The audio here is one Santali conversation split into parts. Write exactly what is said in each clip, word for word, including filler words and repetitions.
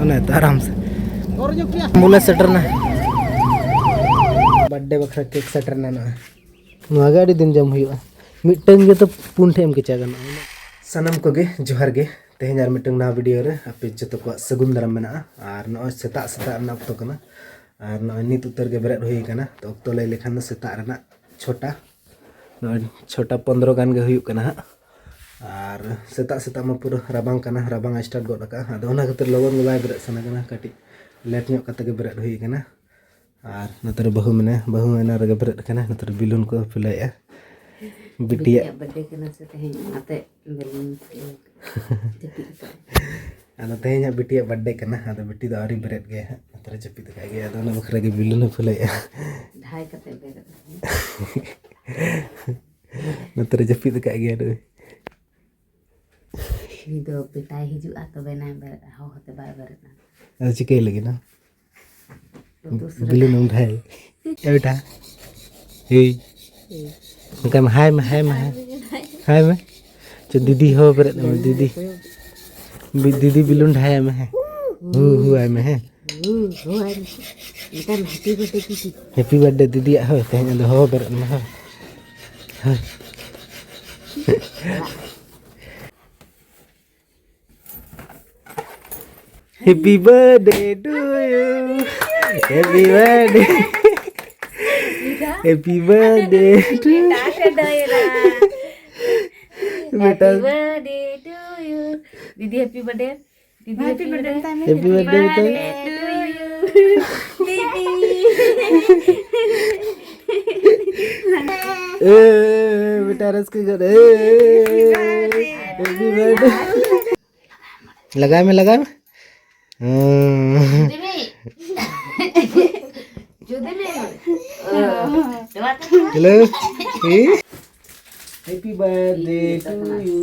ᱱᱮ ᱛᱚ ᱟᱨᱟᱢ ᱥᱮ᱾ ᱵᱚᱞᱮ ᱥᱮᱴᱮᱨ ᱱᱟ᱾ ᱵᱟᱨᱛᱷᱰᱮ ᱵᱟᱠᱷᱨᱟ ᱠᱮᱠ ᱥᱮᱴᱮᱨ ᱱᱟ ᱱᱚᱜᱼᱚᱭ᱾ ᱱᱚᱣᱟ ᱜᱮ ᱟᱹᱰᱤ ᱫᱤᱱ ᱡᱚᱢ ᱦᱩᱭᱩᱜᱼᱟ᱾ ᱢᱤᱫᱴᱟᱝ ᱜᱮ ᱛᱚ ᱯᱩᱱ ᱴᱷᱮᱡ ᱮᱢ ᱠᱮᱪᱟ ᱜᱟᱱᱚᱜᱼᱟ᱾ ᱥᱟᱱᱟᱢ ᱠᱚᱜᱮ ᱡᱚᱦᱟᱨ ᱜᱮ᱾ ᱛᱮᱦᱮᱧ ᱟᱨ ᱢᱤᱫᱴᱟᱝ ᱱᱟᱣᱟ ᱵᱷᱤᱰᱤᱭᱳ ᱨᱮ ᱟᱯᱮ ᱡᱚᱛᱚ ᱠᱚᱣᱟᱜ ᱥᱟᱹᱜᱩᱱ ᱫᱟᱨᱟᱢ ᱢᱮᱱᱟᱜᱼᱟ᱾ ᱟᱨ ᱱᱚᱜᱼᱚᱭ ᱥᱮᱛᱟᱜ ᱥᱮᱛᱟᱜ ᱨᱮᱱᱟᱜ ᱚᱠᱛᱚ ᱠᱟᱱᱟ᱾ ᱟᱨ ᱱᱚᱜᱼᱚᱭ ᱱᱤᱛ ᱩᱛᱟᱹᱨ ᱜᱮ ᱵᱮᱨᱮᱫ ᱦᱩᱭ ᱠᱟᱱᱟ᱾ ᱛᱚ ᱚᱠᱛᱚ ᱞᱟᱹᱭ ᱞᱮᱠᱷᱟᱱ ᱫᱚ ᱥᱮᱛᱟᱜ ᱨᱮᱱᱟᱜ ᱪᱷᱚᱴᱟ, ᱱᱚᱜᱼᱚᱭ ᱪᱷᱚᱴᱟ ᱯᱚᱱᱫᱽᱨᱚ ᱜᱟᱱ ᱜᱮ ᱦᱩᱭᱩᱜ ᱠᱟᱱᱟ ᱦᱟᱸᱜ᱾ ᱟᱨ ᱥᱮᱛᱟᱜ ᱥᱮᱛᱟᱜ ᱢᱟ ᱯᱩᱨᱟᱹ ᱨᱟᱵᱟᱝ ᱠᱟᱱᱟ, ᱨᱟᱵᱟᱝ ᱮ ᱥᱴᱟᱨᱴ ᱜᱚᱫ ᱟᱠᱟᱫᱼᱟ᱾ ᱟᱫᱚ ᱚᱱᱟ ᱠᱷᱟᱹᱛᱤᱨ ᱞᱚᱜᱚᱱ ᱜᱮ ᱵᱟᱭ ᱵᱮᱨᱮᱫ ᱥᱟᱱᱟ ᱠᱟᱱᱟ, ᱠᱟᱹᱴᱤᱡ ᱞᱮᱴ ᱧᱚᱜ ᱠᱟᱛᱮ ᱜᱮ ᱵᱮᱨᱮᱫ ᱦᱩᱭ ᱠᱟᱱᱟ᱾ ᱟᱨ ᱱᱚᱛᱮ ᱨᱮ ᱵᱟᱹᱦᱩ ᱢᱮᱱᱟᱭᱟ, ᱵᱟᱹᱦᱩ ᱮᱱᱟ ᱨᱮᱜᱮ ᱵᱮᱨᱮᱫ ᱠᱟᱱᱟ᱾ ᱱᱚᱛᱮ ᱨᱮ ᱵᱤᱞᱩᱱ ᱠᱚ ᱯᱷᱩᱞᱟᱹᱭᱮᱫᱼᱟ᱾ ᱵᱤᱴᱤᱭᱟᱜ ᱵᱤᱴᱤᱭᱟᱜ ᱵᱟᱨᱛᱷᱰᱮ ᱠᱟᱱᱟ ᱥᱮ ᱛᱮᱦᱮᱧ, ᱚᱱᱟᱛᱮ ᱵᱮᱞᱩᱱ ᱡᱟᱹᱯᱤᱫ ᱟᱠᱟᱫ᱾ ᱟᱫᱚ ᱛᱮᱦᱮᱧ ᱦᱟᱸᱜ ᱵᱤᱴᱤᱭᱟᱜ ᱵᱟᱨᱛᱷᱰᱮ ᱠᱟᱱᱟ, ᱟᱫᱚ ᱵᱤᱴᱤ ᱫᱚ ᱟᱹᱣᱨᱤ ᱵᱮᱨᱮᱫ ᱜᱮᱭᱟ ᱦᱟᱸᱜ, ᱱᱚᱛᱮ ᱨᱮ ᱡᱟᱹᱯᱤᱫ ᱟᱠᱟᱫ ᱜᱮᱭᱟ᱾ ᱟᱫᱚ ᱚᱱᱟ ᱵᱟᱠᱷᱨᱟ ᱜᱮ ᱵᱤᱞᱩᱱ ᱦᱚᱸ ᱯᱷᱩᱞᱟᱹᱭᱮᱫᱼᱟ᱾ ᱰᱷᱟᱭ ᱠᱟᱛᱮ ᱵᱮᱨᱮᱫ ᱟᱠᱟᱱᱟ᱾ ᱱᱚᱛᱮ ᱨᱮ ᱡᱟᱹᱯᱤᱫ ᱟᱠᱟᱫ ᱜᱮᱭᱟ ᱱᱩᱭ᱾ ᱩᱱᱤ ᱫᱚ ᱵᱮᱴᱟᱭ ᱦᱤᱡᱩᱜᱼᱟ, ᱛᱚᱵᱮ ᱱᱟᱭ ᱵᱮᱨᱮᱫᱼᱟ, ᱦᱚᱦᱚ ᱛᱮ ᱵᱟᱭ ᱵᱮᱨᱮᱫᱼᱟ᱾ ᱟᱫᱚ ᱪᱤᱠᱟᱹᱭ ᱞᱟᱹᱜᱤᱫ ᱱᱟ? ᱩᱛᱩ ᱥᱩᱨ ᱵᱤᱞᱩᱱ ᱩᱢ ᱰᱷᱟᱭ᱾ ᱮ ᱵᱮᱴᱟ᱾ ᱦᱮᱭ᱾ ᱚᱱᱠᱟ ᱢᱮ, ᱦᱟᱭ ᱢᱮ, ᱦᱟᱭ ᱢᱮ, ᱦᱟᱭ᱾ ᱦᱟᱭ ᱢᱮ᱾ ᱪᱚ, ᱫᱤᱫᱤ ᱦᱚᱸ ᱵᱮᱨᱮᱫ ᱢᱮ, ᱫᱤᱫᱤ᱾ ᱵᱤ-, ᱫᱤᱫᱤ ᱵᱤᱞᱩᱱ ᱰᱷᱟᱭ ᱢᱮ, ᱦᱮᱸ᱾ ᱦᱩ, ᱦᱩ, ᱟᱭ ᱢᱮ, ᱦᱮᱸ᱾ ᱦᱩ, ᱦᱩ, ᱟᱭ ᱢᱮ᱾ ᱢᱮᱛᱟᱭ ᱢᱮ, ᱦᱮᱯᱤ ᱵᱟᱨᱛᱷᱰᱮ ᱫᱤᱫᱤ᱾ ᱦᱮᱯᱤ ᱵᱟᱨᱛᱷᱰᱮ ᱫᱤᱫᱤᱭᱟᱜ ᱦᱚᱸ ᱛᱮᱦᱮᱧ ᱫᱚ ᱦᱚᱦᱚ ᱵᱮᱨᱮᱫ ᱢᱮ, ᱦᱳᱭ᱾ ᱦᱳᱭ᱾ Happy birthday to you. Happy birthday. Happy birthday to you. ᱵᱮᱴᱟ᱾ Happy birthday to you. ᱫᱤᱫᱤ, happy birthday. ᱫᱤᱫᱤ, happy birthday. Happy birthday ᱢᱮᱛᱟᱭ ᱢᱮ᱾ Happy birthday ᱢᱮᱛᱟᱭ ᱢᱮ᱾ To you. ᱫᱤᱫᱤ᱾ ᱮ, ᱵᱮᱴᱟ ᱨᱟᱹᱥᱠᱟᱹ ᱜᱚᱫ᱾ ᱮ, happy birthday. ᱞᱟᱜᱟᱭ ᱢᱮ, ᱞᱟᱜᱟᱭ ᱢᱮ᱾ ᱦᱮᱸ᱾ ᱡᱩᱫᱤ ᱢᱤᱫ᱾ ᱡᱩᱫᱤ ᱢᱤᱫ᱾ ᱦᱮᱞᱳ᱾ ᱦᱮᱸ? Happy birthday to you.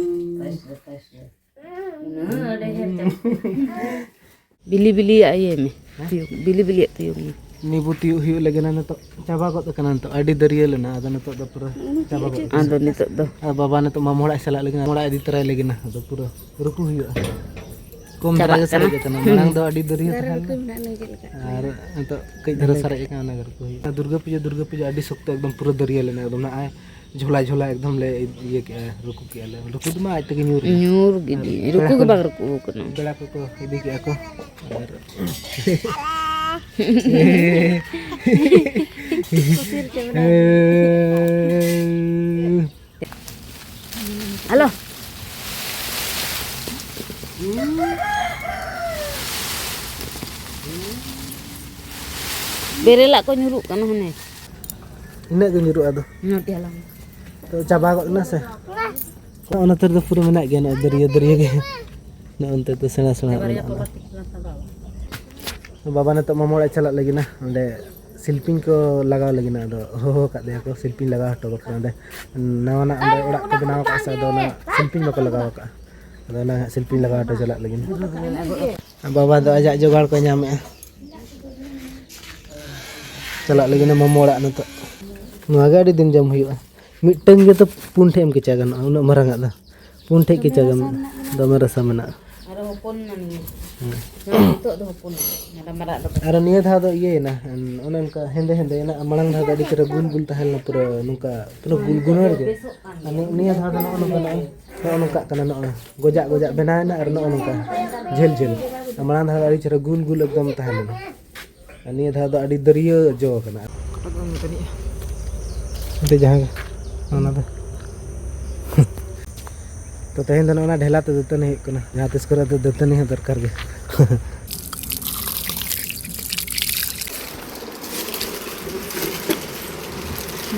ᱵᱤᱞᱤ ᱵᱤᱞᱤᱭᱟᱜ ᱤᱭᱟᱹᱭ ᱢᱮ᱾ ᱛᱤᱭᱳᱜ, ᱵᱤᱞᱤ ᱵᱤᱞᱤᱭᱟᱜ ᱛᱤᱭᱳᱜ ᱢᱮ᱾ ᱱᱤᱵᱩ ᱛᱤᱭᱳᱜ ᱦᱩᱭᱩᱜ ᱞᱟᱹᱜᱤᱫ ᱱᱟ ᱱᱤᱛᱚᱜ᱾ ᱪᱟᱵᱟ ᱜᱚᱫ ᱟᱠᱟᱱᱟ ᱱᱤᱛᱚᱜ᱾ ᱟᱹᱰᱤ ᱫᱟᱹᱨᱭᱟᱹ ᱞᱮᱱᱟ, ᱟᱫᱚ ᱱᱤᱛᱚᱜ ᱫᱚ ᱯᱩᱨᱟᱹ ᱪᱟᱵᱟ ᱜᱚᱫ ᱟᱠᱟᱱᱟ᱾ ᱟᱫᱚ ᱱᱤᱛᱚᱜ ᱫᱚ? ᱟᱨ ᱵᱟᱵᱟ ᱱᱤᱛᱚᱜ ᱢᱟᱢᱚ ᱚᱲᱟᱜ ᱮ ᱪᱟᱞᱟᱜ ᱞᱟᱹᱜᱤᱫ, ᱢᱟᱢᱚ ᱚᱲᱟᱜ ᱤᱫᱤ ᱛᱚᱨᱟᱭ ᱞᱟᱹᱜᱤᱫ ᱱᱟ᱾ ᱟᱫᱚ ᱯᱩᱨᱟᱹ ᱨᱩᱠᱩ ᱦᱩᱭᱩᱜᱼᱟ᱾ ᱠᱚᱢ ᱫᱷᱟᱨᱟ ᱪᱟᱵᱟᱜ ᱜᱮ ᱥᱟᱨᱮᱡ ᱠᱟᱱᱟ᱾ ᱟᱠᱟᱱᱟ᱾ ᱢᱟᱲᱟᱝ ᱫᱚ ᱟᱹᱰᱤ ᱫᱟᱹᱨᱭᱟᱹ ᱫᱟᱨᱮ ᱛᱟᱦᱮᱸ ᱨᱩᱠᱩ ᱞᱮᱱᱟ᱾ ᱢᱮᱱᱟᱜ ᱞᱤᱧ ᱪᱮᱫ ᱞᱮᱠᱟ? ᱟᱨ ᱱᱤᱛᱚᱜ ᱠᱟᱹᱡ ᱫᱷᱟᱨᱟ ᱥᱟᱨᱮᱡ ᱟᱠᱟᱱᱟ, ᱚᱱᱟ ᱜᱮ ᱨᱩᱠᱩ ᱦᱩᱭᱩᱜᱼᱟ᱾ ᱫᱩᱨᱜᱟᱹ ᱯᱩᱡᱟᱹ, ᱫᱩᱨᱜᱟᱹ ᱯᱩᱡᱟᱹ ᱟᱹᱰᱤ ᱥᱚᱠᱛᱚ ᱮᱠᱫᱚᱢ ᱯᱩᱨᱟᱹ ᱫᱟᱹᱨᱭᱟᱹ ᱞᱮᱱᱟ ᱮᱠᱫᱚᱢ, ᱱᱚᱜᱼᱚᱭ ᱡᱷᱚᱞᱟ ᱡᱷᱚᱞᱟ ᱮᱠᱫᱚᱢ ᱞᱮ ᱤᱭᱟᱹ ᱠᱮᱜᱼᱟ, ᱨᱩᱠᱩ ᱠᱮᱜᱼᱟ ᱞᱮ᱾ ᱨᱩᱠᱩ ᱫᱚ ᱢᱟ ᱟᱡ ᱛᱮᱜᱮ ᱧᱩᱨ ᱮᱱᱟ᱾ ᱧᱩᱨ ᱜᱮ, ᱟᱨ ᱨᱩᱠᱩ ᱯᱮᱲᱟ ᱜᱮ ᱠᱚ, ᱵᱟᱝ ᱨᱩᱠᱩ ᱠᱟᱱᱟ᱾ ᱯᱮᱲᱟ ᱠᱚᱠᱚ ᱤᱫᱤ ᱠᱮᱜᱼᱟ ᱠᱚ᱾ ᱟᱨ ᱠᱩᱥᱤ ᱨᱮ ᱪᱮ ᱢᱮᱱᱟᱭ? ᱦᱮᱞᱳ᱾ ᱵᱮᱨᱮᱞᱟᱜ ᱠᱚ ᱧᱩᱨᱩᱜ ᱠᱟᱱᱟ ᱦᱟᱱᱮ᱾ ᱤᱱᱟᱹᱜ ᱜᱮ ᱧᱩᱨᱩᱜᱼᱟ ᱟᱫᱚ᱾ ᱱᱚᱛᱮ ᱦᱟᱞᱟᱝ ᱢᱮ᱾ ᱛᱚ ᱪᱟᱵᱟ ᱜᱚᱫ ᱮᱱᱟ ᱥᱮ? ᱱᱚᱜᱼᱚ ᱱᱚᱛᱮ ᱨᱮᱫᱚ ᱯᱩᱨᱟᱹ ᱢᱮᱱᱟᱜ ᱜᱮᱭᱟ, ᱱᱚᱜᱼᱚ ᱫᱟᱹᱨᱭᱟᱹ ᱫᱟᱹᱨᱭᱟᱹ ᱜᱮ᱾ ᱱᱚᱜᱼᱚ ᱱᱚᱛᱮ ᱫᱚ ᱥᱮᱬᱟ ᱥᱮᱬᱟ ᱢᱮᱱᱟᱜᱼᱟ᱾ ᱵᱟᱵᱟ ᱱᱤᱛᱚᱜ ᱢᱟᱢᱚ ᱚᱲᱟᱜ ᱪᱟᱞᱟᱜ ᱞᱟᱹᱜᱤᱫ ᱱᱟ, ᱚᱸᱰᱮ ᱥᱤᱞᱯᱤᱧ ᱠᱚ ᱞᱟᱜᱟᱣ ᱞᱟᱹᱜᱤᱫ ᱱᱟ, ᱟᱫᱚ ᱦᱚᱦᱚ ᱟᱠᱟᱫ ᱫᱮᱭᱟ ᱠᱚ, ᱥᱤᱞᱯᱤᱧ ᱞᱟᱜᱟᱣ ᱦᱚᱴᱚ ᱠᱟᱜ ᱯᱮ ᱚᱸᱰᱮ᱾ ᱱᱟᱣᱟᱱᱟᱜ ᱚᱸᱰᱮ ᱚᱲᱟᱜ ᱠᱚ ᱵᱮᱱᱟᱣ ᱟᱠᱟᱫ ᱥᱮ, ᱟᱫᱚ ᱚᱱᱟ ᱥᱤᱞᱯᱤᱧ ᱵᱟᱠᱚ ᱞᱟᱜᱟᱣ ᱟᱠᱟᱫᱼᱟ᱾ ᱟᱫᱚ ᱚᱱᱟ ᱦᱟᱸᱜ ᱥᱤᱞᱯᱤᱧ ᱞᱟᱜᱟᱣ ᱦᱚᱴᱚ ᱪᱟᱞᱟᱜ ᱞᱟᱹᱜᱤᱫ᱾ ᱵᱟᱵᱟ ᱫᱚ ᱟᱡᱟᱜ ᱡᱚᱜᱟᱲ ᱠᱚᱭ ᱧᱟᱢᱮᱜᱼᱟ᱾ ᱪᱟᱞᱟᱜ ᱞᱟᱹᱜᱤᱫ ᱢᱟᱢᱚ ᱚᱲᱟᱜ ᱱᱤᱛᱚᱜ᱾ ᱱᱚᱣᱟ ᱜᱮ ᱟᱹᱰᱤ ᱫᱤᱱ ᱡᱚᱢ ᱦᱩᱭᱩᱜᱼᱟ᱾ ᱢᱤᱫᱴᱟᱝ ᱜᱮᱛᱚ ᱯᱩᱱ ᱴᱷᱮᱡ ᱮᱢ ᱠᱮᱪᱟ ᱜᱟᱱᱚᱜᱼᱟ, ᱩᱱᱟᱹᱜ ᱢᱟᱨᱟᱝ ᱟᱜ ᱫᱚ᱾ ᱯᱩᱱ ᱴᱷᱮᱡ ᱠᱮᱪᱟ ᱜᱟᱱᱚᱜᱼᱟ᱾ ᱫᱚᱢᱮ ᱨᱟᱥᱟ ᱢᱮᱱᱟᱜᱼᱟ᱾ ᱟᱨᱚ ᱦᱚᱯᱚᱱ ᱮᱱᱟ ᱱᱤᱭᱟᱹ᱾ ᱦᱮᱸ᱾ ᱱᱤᱛᱚᱜ ᱫᱚ ᱦᱚᱯᱚᱱ ᱮᱱᱟ᱾ ᱢᱟᱨᱟᱜ ᱫᱚ ᱟᱨᱚ ᱱᱤᱭᱟᱹ ᱫᱷᱟᱣ ᱫᱚ ᱤᱭᱟᱹᱭᱮᱱᱟ, ᱚᱱᱮ ᱚᱱᱠᱟ ᱦᱮᱸᱫᱮ ᱦᱮᱸᱫᱮ ᱮᱱᱟ᱾ ᱢᱟᱲᱟᱝ ᱫᱷᱟᱣ ᱫᱚ ᱟᱹᱰᱤ ᱪᱮᱦᱨᱟ ᱜᱩᱞ ᱜᱩᱞ ᱛᱟᱦᱮᱸ ᱞᱮᱱᱟ, ᱯᱩᱨᱟᱹ ᱱᱚᱝᱠᱟ ᱯᱩᱨᱟᱹ ᱜᱩᱞ ᱜᱩᱱᱟᱹᱲ ᱜᱮ᱾ ᱟᱨ ᱱᱤ-, ᱱᱤᱭᱟᱹ ᱫᱷᱟᱣ ᱫᱚ ᱱᱚᱜᱼᱚ ᱱᱚᱝᱠᱟ ᱱᱚᱜᱼᱚᱭ, ᱱᱚᱜᱼᱚ ᱱᱚᱝᱠᱟᱜ ᱠᱟᱱᱟ, ᱱᱚᱜᱼᱚᱭ ᱜᱚᱡᱟᱜ ᱜᱚᱡᱟᱜ ᱵᱮᱱᱟᱣ ᱮᱱᱟ ᱟᱨ ᱱᱚᱜᱼᱚ ᱱᱚᱝᱠᱟ ᱡᱷᱟᱹᱞ ᱡᱷᱟᱹᱞ᱾ ᱟᱨ ᱢᱟᱲᱟᱝ ᱫᱷᱟᱣ ᱫᱚ ᱟᱹᱰᱤ ᱪᱮᱦᱨᱟ ᱜᱩᱞ ᱜᱩᱞ ᱮᱠᱫᱚᱢ ᱛᱟᱦᱮᱸ ᱞᱮᱱᱟ᱾ ᱟᱨ ᱱᱤᱭᱟᱹ ᱫᱷᱟᱣ ᱫᱚ ᱟᱹᱰᱤ ᱫᱟᱹᱨᱭᱟᱹ ᱡᱚ ᱠᱟᱱᱟ᱾ ᱚᱱᱛᱮ ᱡᱟᱦᱟᱸ ᱜᱮ, ᱚᱱᱟ ᱫᱚ᱾ ᱛᱚ ᱛᱮᱦᱮᱧ ᱫᱚ ᱱᱚᱜᱼᱚ ᱱᱟ ᱰᱷᱮᱞᱟ ᱛᱮ ᱫᱟᱹᱛᱟᱹᱱᱤ ᱦᱩᱭᱩᱜ ᱠᱟᱱᱟ, ᱡᱟᱦᱟᱸ ᱛᱤᱥ ᱠᱚᱨᱮ ᱫᱚ ᱫᱟᱹᱛᱟᱹᱱᱤ ᱦᱚᱸ ᱫᱚᱨᱠᱟᱨ ᱜᱮ᱾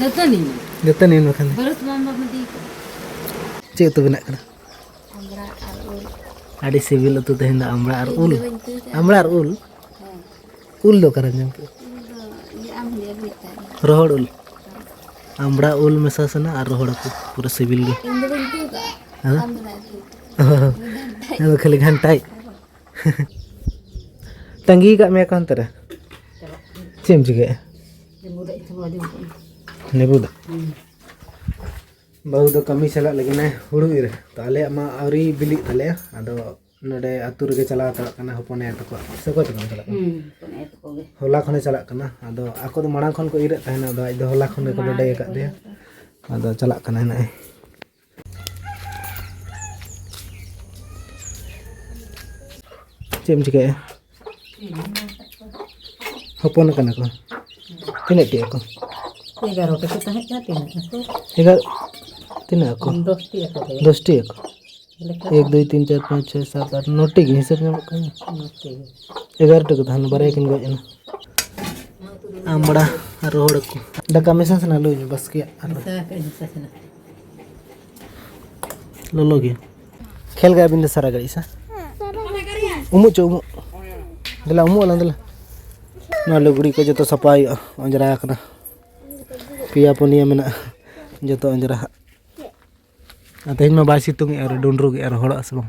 ᱫᱟᱹᱛᱟᱹᱱᱤ? ᱫᱟᱹᱛᱟᱹᱱᱤ ᱵᱟᱠᱷᱟᱱ ᱫᱚ᱾ ᱵᱟᱹᱨᱩᱥ ᱵᱟᱢ ᱵᱟᱢ ᱤᱫᱤ ᱠᱟᱜᱼᱟ? ᱪᱮᱫ ᱩᱛᱩ ᱵᱮᱱᱟᱜ ᱠᱟᱱᱟ? ᱟᱢᱲᱟ ᱟᱨ ᱩᱞ᱾ ᱟᱹᱰᱤ ᱥᱤᱵᱤᱞ ᱩᱛᱩ ᱛᱮᱦᱮᱧ ᱫᱚ, ᱟᱢᱲᱟ ᱟᱨ ᱤᱧ ᱩᱞ᱾ ᱫᱚ ᱵᱟᱹᱧ ᱩᱛᱩ ᱠᱟᱜᱼᱟ᱾ ᱟᱢᱲᱟ ᱟᱨ ᱩᱞ? ᱦᱮᱸ᱾ ᱩᱞ ᱫᱚ ᱚᱠᱟᱨᱮᱢ ᱧᱟᱢ ᱠᱮᱫᱟ? ᱩᱞ ᱫᱚ ᱤᱭᱟᱹ ᱟᱢ ᱦᱤᱞᱤ ᱟᱹᱜᱩ ᱞᱮᱫ ᱛᱟᱦᱮᱸᱫ᱾ ᱨᱚᱦᱚᱲ ᱩᱞ? ᱟᱢᱲᱟ ᱩᱞ ᱢᱮᱥᱟ ᱥᱟᱱᱟ ᱟᱨ ᱨᱚᱦᱚᱲ ᱦᱟᱹᱠᱩ, ᱯᱩᱨᱟᱹ ᱥᱤᱵᱤᱞ ᱜᱮ᱾ ᱤᱧ ᱫᱚ ᱵᱟᱹᱧ ᱩᱛᱩ ᱠᱟᱜᱼᱟ᱾ ᱦᱮᱸ? ᱟᱢ ᱫᱚ ᱱᱟᱜ ᱩᱛᱩ᱾ ᱚ, ᱟᱫᱚ ᱠᱷᱟᱹᱞᱤ ᱜᱷᱟᱱᱴᱟᱭ᱾ ᱛᱟᱺᱜᱤ ᱠᱟᱜ ᱢᱮᱭᱟ ᱠᱚ ᱦᱟᱱᱛᱮ ᱨᱮ᱾ ᱪᱮᱫ ᱮᱢ ᱪᱤᱠᱟᱹᱭᱮᱫᱼᱟ? ᱱᱮᱵᱩ ᱫᱟᱜ ᱤᱧ ᱛᱷᱟᱢᱟᱣ ᱡᱚᱝ ᱠᱟᱱᱟ᱾ ᱱᱮᱵᱩ ᱫᱟᱜ? ᱦᱩᱸ᱾ ᱵᱟᱹᱦᱩ ᱫᱚ ᱠᱟᱹᱢᱤ ᱪᱟᱞᱟᱜ ᱞᱟᱹᱜᱤᱫ ᱮ ᱦᱩᱲᱩ ᱤᱨ᱾ ᱛᱚ ᱟᱞᱮᱭᱟᱜ ᱢᱟ ᱟᱹᱣᱨᱤ ᱵᱤᱞᱤᱜ ᱛᱟᱞᱮᱭᱟ, ᱟᱫᱚ ᱱᱚᱰᱮ ᱟᱹᱛᱩ ᱨᱮᱜᱮ ᱪᱟᱞᱟᱣ ᱦᱟᱛᱟᱲᱚᱜ ᱠᱟᱱᱟ ᱦᱚᱯᱚᱱ ᱮᱨᱟ ᱛᱟᱠᱚ᱾ ᱥᱮ ᱚᱠᱚᱭ ᱛᱟᱠᱚ ᱪᱟᱞᱟᱜ ᱠᱟᱱᱟ? ᱦᱩᱸ, ᱦᱚᱯᱚᱱ ᱮᱨᱟ ᱛᱟᱠᱚ ᱜᱮ᱾ ᱦᱚᱞᱟ ᱠᱷᱚᱱᱮ ᱪᱟᱞᱟᱜ ᱠᱟᱱᱟ᱾ ᱟᱫᱚ ᱟᱠᱚ ᱫᱚ ᱢᱟᱲᱟᱝ ᱠᱷᱚᱱ ᱠᱚ ᱤᱨᱮᱫ ᱛᱟᱦᱮᱱᱟ, ᱟᱫᱚ ᱟᱡ ᱫᱚ ᱦᱚᱞᱟ ᱠᱷᱚᱱ ᱜᱮᱠᱚ ᱢᱟᱲᱟᱝ ᱰᱚᱰᱮ ᱨᱮᱠᱚ ᱟᱠᱟᱫ ᱫᱮᱭᱟ᱾ ᱟᱫᱚ ᱪᱟᱞᱟᱜ ᱠᱟᱱᱟᱭ ᱱᱚᱜᱼᱚᱭ᱾ ᱪᱮᱫ ᱮᱢ ᱪᱤᱠᱟᱹᱭᱮᱫᱼᱟ? ᱦᱚᱯᱚᱱ ᱠᱟᱱᱟ ᱠᱚ᱾ ᱛᱤᱱᱟᱹᱜ ᱴᱤ ᱟᱠᱚ? ᱮᱜᱟᱨᱚ ᱴᱤ ᱠᱚ ᱛᱟᱦᱮᱸ ᱠᱟᱱᱟ, ᱛᱤᱱᱟᱹᱜ ᱟᱠᱚ? ᱮᱜᱟᱨ-, ᱛᱤᱱᱟᱹᱜ ᱟᱠᱚ? ᱫᱚᱥ ᱴᱤ ᱟᱠᱚ ᱛᱟᱦᱮᱸ ᱫᱚᱥ ᱴᱤ ᱟᱠᱚ᱾ ᱞᱮᱠᱷᱟ ᱮᱠ, ᱫᱩᱭ, ᱛᱤᱱ, ᱪᱟᱨ, ᱯᱟᱸᱪ, ᱪᱷᱚᱭ, ᱥᱟᱛ, ᱟᱴ, ᱱᱚ ᱴᱤ ᱜᱮ ᱦᱤᱥᱟᱹᱵ ᱧᱟᱢᱚᱜ ᱠᱟᱱᱟ᱾ ᱱᱚ ᱴᱤ ᱜᱮ᱾ ᱮᱜᱟᱨᱚ ᱴᱤ ᱠᱚ ᱛᱟᱦᱮᱱᱟ, ᱵᱟᱨᱭᱟ ᱠᱤᱱ ᱜᱚᱡ ᱮᱱᱟ᱾ ᱟᱢᱵᱽᱲᱟ ᱟᱨ ᱨᱚᱦᱚᱲ ᱦᱟᱹᱠᱩ᱾ ᱫᱟᱠᱟ ᱢᱮᱥᱟ ᱥᱟᱱᱟ ᱞᱩᱭ ᱢᱮ, ᱵᱟᱥᱠᱮᱭᱟᱜ ᱟᱨ ᱢᱮᱥᱟ ᱠᱟᱜ ᱟᱹᱧ, ᱢᱮᱥᱟ ᱥᱟᱱᱟ᱾ ᱞᱚᱞᱚ ᱜᱮ᱾ ᱠᱷᱮᱞ ᱜᱮ ᱟᱹᱵᱤᱱ ᱫᱚ ᱥᱟᱨᱟ ᱜᱷᱟᱹᱲᱤᱡ ᱥᱮ? ᱩᱢᱩᱜ ᱪᱚ, ᱩᱢᱩᱜ᱾ ᱫᱮᱞᱟ, ᱩᱢᱩᱜ ᱟᱞᱟᱝ, ᱫᱮᱞᱟ᱾ ᱱᱚᱣᱟ ᱞᱩᱜᱽᱲᱤ ᱠᱚ ᱡᱚᱛᱚ ᱥᱟᱯᱷᱟ ᱦᱩᱭᱩᱜᱼᱟ, ᱚᱸᱡᱽᱨᱟ ᱟᱠᱟᱱᱟ᱾ ᱯᱮᱭᱟ ᱯᱩᱱᱭᱟᱹ ᱢᱮᱱᱟᱜᱼᱟ, ᱡᱚᱛᱚ ᱚᱸᱡᱽᱨᱟ ᱦᱟᱸᱜ᱾ ᱟᱨ ᱛᱮᱦᱮᱧ ᱢᱟ ᱵᱟᱭ ᱥᱤᱛᱩᱝ ᱮᱜᱼᱟ, ᱟᱨ ᱰᱩᱸᱰᱨᱩᱜ ᱮᱜᱼᱟ, ᱨᱚᱦᱚᱲᱚᱜᱼᱟ ᱥᱮ ᱵᱟᱝ?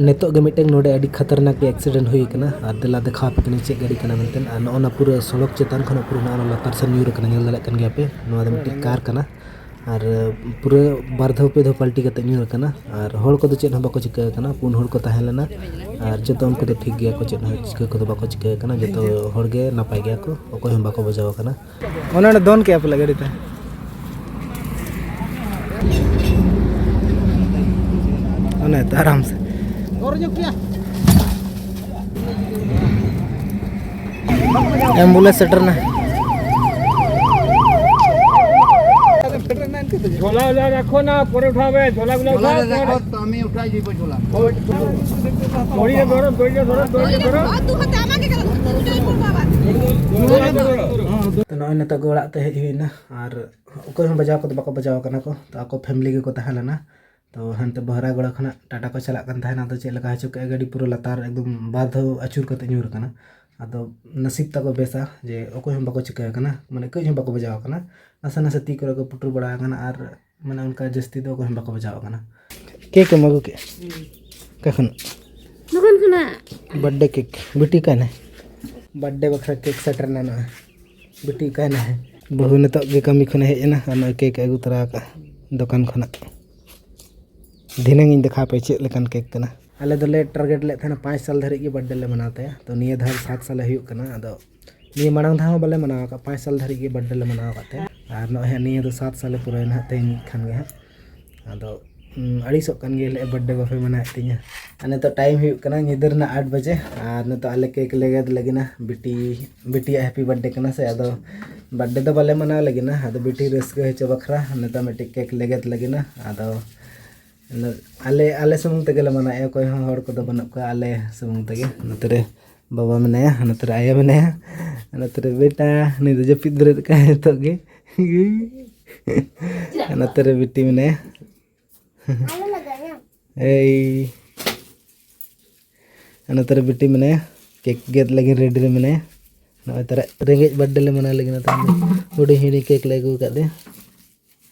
ᱱᱤᱛᱚᱜ ᱜᱮ ᱢᱤᱫᱴᱮᱱ ᱱᱚᱰᱮ ᱟᱹᱰᱤ ᱠᱷᱟᱛᱟᱨᱱᱟᱠ ᱜᱮ accident ᱦᱩᱭ ᱟᱠᱟᱱᱟ, ᱟᱨ ᱫᱮᱞᱟ ᱫᱮᱠᱷᱟᱣ ᱟᱯᱮ ᱠᱟᱹᱱᱟᱹᱧ ᱪᱮᱫ ᱜᱟᱹᱰᱤ ᱠᱟᱱᱟ ᱢᱮᱱᱛᱮ᱾ ᱟᱨ ᱱᱚᱜᱼᱚ ᱱᱟ ᱯᱩᱨᱟᱹ ᱥᱚᱲᱚᱠ ᱪᱮᱛᱟᱱ ᱠᱷᱚᱱᱟᱜ ᱯᱩᱨᱟᱹ ᱱᱚᱜᱼᱚ ᱱᱟ ᱞᱟᱛᱟᱨ ᱥᱮᱱ ᱧᱩᱨ ᱟᱠᱟᱱᱟ, ᱧᱮᱞ ᱫᱟᱲᱮᱭᱟᱜ ᱠᱟᱱ ᱜᱮᱭᱟ ᱯᱮ, ᱱᱚᱣᱟ ᱫᱚ ᱢᱤᱫᱴᱤᱡ ᱠᱟᱨ ᱠᱟᱱᱟ᱾ ᱟᱨ ᱯᱩᱨᱟᱹ ᱵᱟᱨ ᱫᱷᱟᱣ ᱯᱮ ᱫᱷᱟᱣ ᱯᱟᱞᱴᱤ ᱠᱟᱛᱮ ᱧᱩᱨ ᱟᱠᱟᱱᱟ᱾ ᱟᱨ ᱦᱚᱲ ᱠᱚᱫᱚ ᱪᱮᱫ ᱦᱚᱸ ᱵᱟᱠᱚ ᱪᱤᱠᱟᱹ ᱟᱠᱟᱱᱟ, ᱯᱩᱱ ᱦᱚᱲ ᱠᱚ ᱛᱟᱦᱮᱸ ᱞᱮᱱᱟ᱾ ᱟᱨ ᱡᱚᱛᱚ ᱩᱱᱠᱩ ᱫᱚ ᱴᱷᱤᱠ ᱜᱮᱭᱟ ᱠᱚ, ᱪᱮᱫ ᱦᱚᱸ ᱪᱤᱠᱟᱹ ᱠᱚᱫᱚ ᱵᱟᱠᱚ ᱪᱤᱠᱟᱹ ᱟᱠᱟᱱᱟ, ᱡᱚᱛᱚ ᱦᱚᱲ ᱜᱮ ᱱᱟᱯᱟᱭ ᱜᱮᱭᱟ ᱠᱚ, ᱚᱠᱚᱭ ᱦᱚᱸ ᱵᱟᱠᱚ ᱵᱟᱡᱟᱣ ᱟᱠᱟᱱᱟ᱾ ᱚᱱᱮ ᱚᱸᱰᱮ ᱫᱚᱱ ᱠᱮᱜᱼᱟ ᱯᱟᱞᱮ ᱜᱟᱹᱰᱤ ᱛᱮ᱾ ᱚᱱᱮ ᱛᱚ ᱟᱨᱟᱢ ᱥᱮ᱾ Ambulance ᱥᱮᱴᱮᱨ ᱮᱱᱟ᱾ ᱡᱷᱚᱞᱟ ᱩᱞᱟ ᱨᱟᱠᱷᱚ ᱱᱟ, ᱯᱚᱨᱮ ᱩᱴᱷᱟᱣ ᱵᱮ, ᱡᱷᱚᱞᱟ ᱩᱞᱟ ᱩᱴᱷᱟᱣ, ᱯᱚᱨᱮ᱾ ᱫᱚᱲᱤ ᱨᱮ ᱫᱚᱲᱚ, ᱫᱚᱲᱤ ᱨᱮ ᱫᱚᱲᱚ, ᱫᱚᱲᱤ ᱨᱮ ᱫᱚᱲᱚ᱾ ᱛᱚ ᱱᱚᱜᱼᱚᱭ ᱱᱤᱛᱚᱜ ᱜᱮ ᱚᱲᱟᱜ ᱛᱮ ᱦᱮᱡ ᱦᱩᱭᱱᱟ, ᱟᱨ ᱚᱠᱚᱭ ᱦᱚᱸ ᱵᱟᱡᱟᱣ ᱠᱚᱫᱚ ᱵᱟᱠᱚ ᱵᱟᱡᱟᱣ ᱠᱟᱱᱟ ᱠᱚ᱾ ᱛᱚ ᱟᱠᱚ family ᱜᱮᱠᱚ ᱛᱟᱦᱮᱸ ᱞᱮᱱᱟ᱾ ᱛᱚ ᱦᱟᱱᱛᱮ ᱵᱚᱦᱨᱟᱜᱚᱲᱟ ᱠᱷᱚᱱᱟᱜ ᱴᱟᱴᱟ ᱠᱚ ᱪᱟᱞᱟᱜ ᱠᱟᱱ ᱛᱟᱦᱮᱱᱟ, ᱟᱫᱚ ᱪᱮᱫ ᱞᱮᱠᱟ ᱦᱚᱪᱚ ᱠᱮᱫᱼᱟ, ᱜᱟᱹᱰᱤ ᱯᱩᱨᱟᱹ ᱞᱟᱛᱟᱨ ᱮᱠᱫᱚᱢ ᱵᱟᱨ ᱫᱷᱟᱣ ᱟᱹᱪᱩᱨ ᱠᱟᱛᱮ ᱧᱩᱨ ᱟᱠᱟᱱᱟ᱾ ᱟᱫᱚ ᱱᱟᱥᱤᱵ ᱛᱟᱠᱚ ᱵᱮᱥᱟ ᱡᱮ ᱚᱠᱚᱭ ᱦᱚᱸ ᱵᱟᱠᱚ ᱪᱤᱠᱟᱹ ᱟᱠᱟᱱᱟ, ᱢᱟᱱᱮ ᱠᱟᱹᱡ ᱦᱚᱸ ᱵᱟᱠᱚ ᱵᱟᱡᱟᱣ ᱟᱠᱟᱱᱟ, ᱱᱟᱥᱮ ᱱᱟᱥᱮ ᱛᱤ ᱠᱚᱨᱮ ᱠᱚ ᱯᱩᱴᱩᱨ ᱵᱟᱲᱟ ᱟᱠᱟᱱᱟ᱾ ᱟᱨ ᱢᱟᱱᱮ ᱚᱱᱠᱟ ᱡᱟᱹᱥᱛᱤ ᱫᱚ ᱚᱠᱚᱭ ᱦᱚᱸ ᱵᱟᱠᱚ ᱵᱟᱡᱟᱣ ᱟᱠᱟᱱᱟ᱾ Cake ᱮᱢ ᱟᱹᱜᱩ ᱠᱮᱫᱼᱟ? ᱚᱠᱟ ᱠᱷᱚᱱ? ᱫᱚᱠᱟᱱ ᱠᱷᱚᱱᱟᱜ᱾ Birthday cake᱾ ᱵᱤᱴᱤ ᱚᱠᱟᱭ ᱱᱟᱭ? Birthday ᱵᱟᱠᱷᱨᱟ cake ᱥᱮᱴᱮᱨ ᱮᱱᱟ ᱱᱚᱜᱼᱚᱭ᱾ ᱵᱤᱴᱤ ᱚᱠᱟᱭ ᱱᱟᱭ? ᱵᱟᱹᱦᱩ ᱱᱤᱛᱚᱜ ᱜᱮ ᱠᱟᱹᱢᱤ ᱠᱷᱚᱱᱮ ᱦᱮᱡ ᱮᱱᱟ ᱟᱨ ᱱᱚᱜᱼᱚᱭ cake ᱮ ᱟᱹᱜᱩ ᱛᱚᱨᱟ ᱟᱠᱟᱫᱼᱟ ᱫᱚᱠᱟᱱ ᱠᱷᱚᱱᱟᱜ᱾ ᱫᱷᱤᱱᱟᱹᱝ ᱤᱧ ᱫᱮᱠᱷᱟᱣ ᱟᱯᱮ ᱪᱮᱫ ᱞᱮᱠᱟᱱ cake ᱠᱟᱱᱟ᱾ ᱟᱞᱮ ᱫᱚᱞᱮ ᱴᱟᱨᱜᱮᱴ ᱞᱮᱫ ᱛᱟᱦᱮᱱᱟ ᱯᱟᱸᱪ ᱥᱟᱞ ᱫᱷᱟᱹᱨᱤᱡ ᱜᱮ ᱵᱟᱨᱛᱷᱰᱮ ᱞᱮ ᱢᱟᱱᱟᱣ ᱛᱟᱭᱟ᱾ ᱛᱚ ᱱᱤᱭᱟᱹ ᱫᱷᱟᱣ ᱥᱟᱛ ᱥᱟᱞᱮ ᱦᱩᱭᱩᱜ ᱠᱟᱱᱟ᱾ ᱟᱫᱚ ᱱᱤᱭᱟᱹ ᱢᱟᱲᱟᱝ ᱫᱷᱟᱣ ᱦᱚᱸ ᱵᱟᱞᱮ ᱢᱟᱱᱟᱣ ᱟᱠᱟᱫ, ᱯᱟᱸᱪ ᱥᱟᱞ ᱫᱷᱟᱹᱨᱤᱡ ᱜᱮ ᱵᱟᱨᱛᱷᱰᱮ ᱞᱮ ᱢᱟᱱᱟᱣ ᱟᱠᱟᱫ ᱛᱟᱭᱟ᱾ ᱟᱨ ᱱᱚᱜᱼᱚᱭ ᱦᱟᱸᱜ ᱱᱤᱭᱟᱹ ᱫᱚ ᱥᱟᱛ ᱥᱟᱞᱮ ᱯᱩᱨᱟᱹᱭᱮᱱᱟ ᱦᱟᱸᱜ ᱛᱮᱦᱮᱧ ᱠᱷᱟᱱ ᱜᱮ ᱦᱟᱸᱜ᱾ ᱟᱫᱚ ᱩᱸ, ᱟᱹᱲᱤᱥᱚᱜ ᱠᱟᱱ ᱜᱮᱭᱟ, ᱞᱟᱹᱭᱮᱫ ᱵᱟᱨᱛᱷᱰᱮ ᱵᱟᱯᱮ ᱢᱟᱱᱟᱣᱮᱫ ᱛᱤᱧᱟ᱾ ᱟᱨ ᱱᱤᱛᱚᱜ ᱴᱟᱭᱤᱢ ᱦᱩᱭᱩᱜ ᱠᱟᱱᱟ ᱧᱤᱫᱟᱹ ᱨᱮᱱᱟᱜ ᱟᱴ ᱵᱟᱡᱮ᱾ ᱟᱨ ᱱᱤᱛᱚᱜ ᱟᱞᱮ ᱠᱮᱠ ᱞᱮ ᱜᱮᱫ ᱞᱟᱹᱜᱤᱫ ᱱᱟ᱾ ᱵᱤᱴᱤ, ᱵᱤᱴᱤᱭᱟᱜ ᱦᱮᱯᱤ ᱵᱟᱨᱛᱷᱰᱮ ᱠᱟᱱᱟ ᱥᱮ, ᱟᱫᱚ ᱵᱟᱨᱛᱷᱰᱮ ᱫᱚ ᱵᱟᱞᱮ ᱢᱟᱱᱟᱣ ᱞᱟᱹᱜᱤᱫ ᱱᱟ᱾ ᱟᱫᱚ ᱵᱤᱴᱤ ᱨᱟᱹᱥᱠᱟᱹ ᱦᱚᱪᱚ ᱵᱟᱠᱷᱨᱟ ᱱᱤᱛᱚᱜ ᱢᱤᱫᱴᱤᱡ ᱠᱮᱠ ᱞᱮ ᱜᱮᱫ ᱞᱟᱹᱜᱤᱫ ᱱᱟ᱾ ᱟᱫᱚ ᱟᱞᱮ, ᱟᱞᱮ ᱥᱩᱢᱩᱝ ᱛᱮᱜᱮ ᱞᱮ ᱢᱟᱱᱟᱣᱮᱫᱼᱟ, ᱚᱠᱚᱭ ᱦᱚᱸ ᱦᱚᱲ ᱠᱚᱫᱚ ᱵᱟᱹᱱᱩᱜ ᱠᱚᱣᱟ, ᱟᱞᱮ ᱥᱩᱢᱩᱝ ᱛᱮᱜᱮ᱾ ᱱᱚᱛᱮ ᱨᱮ ᱵᱟᱵᱟ ᱢᱮᱱᱟᱭᱟ, ᱱᱚᱛᱮ ᱨᱮ ᱟᱭᱳ ᱢᱮᱱᱟᱭᱟ, ᱱᱚᱛᱮ ᱨᱮ ᱵᱮᱴᱟ, ᱱᱩᱭ ᱫᱚ ᱡᱟᱹᱯᱤᱫ ᱵᱮᱨᱮᱫ ᱠᱟᱜᱼᱟᱭ ᱱᱤᱛᱚᱜ ᱜᱮ᱾ ᱱᱚᱛᱮ ᱨᱮ ᱵᱤᱴᱤ ᱢᱮᱱᱟᱭᱟ᱾ ᱮᱭ, ᱱᱚᱛᱮ ᱨᱮ ᱵᱤᱴᱤ ᱢᱮᱱᱟᱭᱟ, ᱠᱮᱠ ᱜᱮᱫ ᱞᱟᱹᱜᱤᱫ ᱨᱮᱰᱤ ᱨᱮ ᱢᱮᱱᱟᱭᱟ᱾ ᱱᱚᱜᱼᱚᱭ ᱛᱟᱨᱟ ᱨᱮᱸᱜᱮᱡ ᱵᱟᱨᱛᱷᱰᱮ ᱞᱮ ᱢᱟᱱᱟᱣ ᱞᱟᱹᱜᱤᱫ, ᱱᱚᱛᱮ ᱨᱮ ᱦᱩᱰᱤᱧ ᱦᱩᱰᱤᱧ ᱠᱮᱠ ᱞᱮ ᱟᱹᱜᱩ ᱟᱠᱟᱫ ᱫᱮᱭᱟ᱾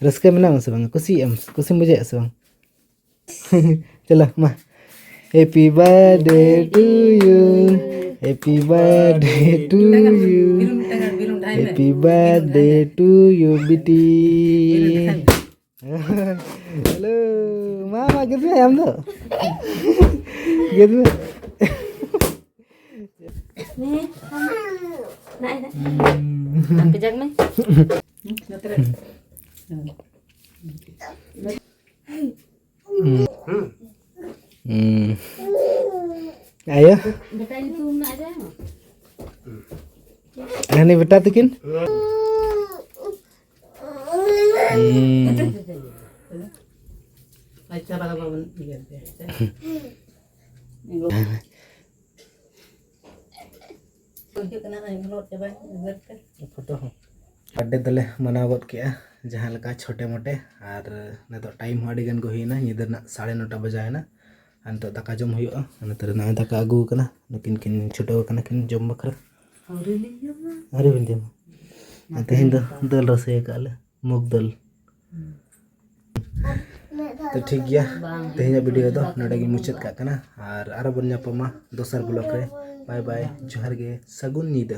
ᱨᱟᱹᱥᱠᱟᱹ ᱢᱮᱱᱟᱢᱟ ᱥᱮ ᱵᱟᱝ? ᱠᱩᱥᱤᱭᱟᱜ ᱟᱢ? ᱠᱩᱥᱤᱢ ᱵᱩᱡᱷᱟᱹᱣᱮᱫᱼᱟ ᱥᱮ ᱵᱟᱝ? ᱪᱚᱞᱚ ᱢᱟ᱾ Happy birthday to you. Happy birthday to you. Happy birthday to you, ᱵᱤᱴᱤ᱾ ᱦᱮᱞᱳ, ᱢᱟ, ᱢᱟ, ᱜᱮᱫ ᱢᱮ ᱟᱢ ᱫᱚ᱾ ᱜᱮᱫ ᱢᱮ᱾ ᱱᱟᱭ, ᱱᱟᱭ᱾ ᱟᱨ ᱠᱟᱡᱟᱠ ᱢᱮ᱾ ᱦᱩᱸ᱾ ᱟᱭᱳ? ᱵᱮᱴᱟ ᱧᱩᱛᱩᱢ ᱢᱮᱱᱟᱜᱼᱟ ᱡᱮ? ᱦᱟᱹᱱᱤ ᱵᱮᱴᱟ ᱛᱟᱹᱠᱤᱱ? ᱦᱩᱸ᱾ ᱟᱪᱪᱷᱟ, ᱵᱟᱵᱟ ᱵᱚᱱ ᱤᱭᱟᱹ ᱦᱩᱭᱩᱜ ᱠᱟᱱᱟ, ᱱᱚᱜᱼᱚᱭ ᱧᱮᱞᱚᱜ ᱪᱟᱵᱟᱭ ᱩᱭᱦᱟᱹᱨ ᱛᱮ᱾ ᱯᱷᱳᱴᱳ ᱦᱚᱸ᱾ ᱵᱟᱨᱛᱷᱰᱮ ᱫᱚᱞᱮ ᱢᱟᱱᱟᱣ ᱜᱚᱫ ᱠᱮᱜᱼᱟ ᱡᱟᱦᱟᱸ ᱞᱮᱠᱟ ᱪᱷᱳᱴᱮ ᱢᱳᱴᱮ, ᱟᱨ ᱱᱤᱛᱚᱜ ᱴᱟᱭᱤᱢ ᱦᱚᱸ ᱟᱹᱰᱤ ᱜᱟᱱ ᱜᱮ ᱦᱩᱭᱮᱱᱟ, ᱧᱤᱫᱟᱹ ᱨᱮᱱᱟᱜ ᱥᱟᱲᱮ ᱱᱚᱴᱟ ᱵᱟᱡᱟᱣᱮᱱᱟ᱾ ᱟᱨ ᱱᱤᱛᱚᱜ ᱫᱟᱠᱟ ᱡᱚᱢ ᱦᱩᱭᱩᱜᱼᱟ᱾ ᱱᱚᱛᱮ ᱨᱮ ᱱᱚᱜᱼᱚᱭ ᱫᱟᱠᱟ ᱟᱹᱜᱩ ᱟᱠᱟᱱᱟ, ᱱᱩᱠᱤᱱ ᱠᱤᱱ ᱪᱷᱩᱴᱟᱹᱣ ᱟᱠᱟᱱᱟ ᱠᱤᱱ ᱡᱚᱢ ᱵᱟᱠᱷᱨᱟ᱾ ᱟᱹᱣᱨᱤ ᱞᱤᱧ ᱡᱚᱢᱟ᱾ ᱟᱹᱣᱨᱤ ᱵᱤᱱ ᱡᱚᱢᱟ? ᱟᱨ ᱛᱮᱦᱮᱧ ᱫᱚ ᱫᱟᱹᱞ ᱨᱟᱥᱮ ᱟᱠᱟᱫ ᱞᱮ, ᱢᱩᱜᱽ ᱫᱟᱹᱞ᱾ ᱛᱚ ᱴᱷᱤᱠ ᱜᱮᱭᱟ, ᱛᱮᱦᱮᱧᱟᱜ ᱵᱷᱤᱰᱤᱭᱳ ᱫᱚ ᱱᱚᱰᱮ ᱜᱮ ᱢᱩᱪᱟᱹᱫ ᱠᱟᱜ ᱠᱟᱱᱟ, ᱟᱨ ᱟᱨᱚ ᱵᱚᱱ ᱧᱟᱯᱟᱢᱟ ᱫᱚᱥᱟᱨ ᱵᱞᱚᱜ ᱨᱮ᱾ ᱵᱟᱭ ᱵᱟᱭ, ᱡᱚᱦᱟᱨ ᱜᱮ, ᱥᱟᱹᱜᱩᱱ ᱧᱤᱫᱟᱹ᱾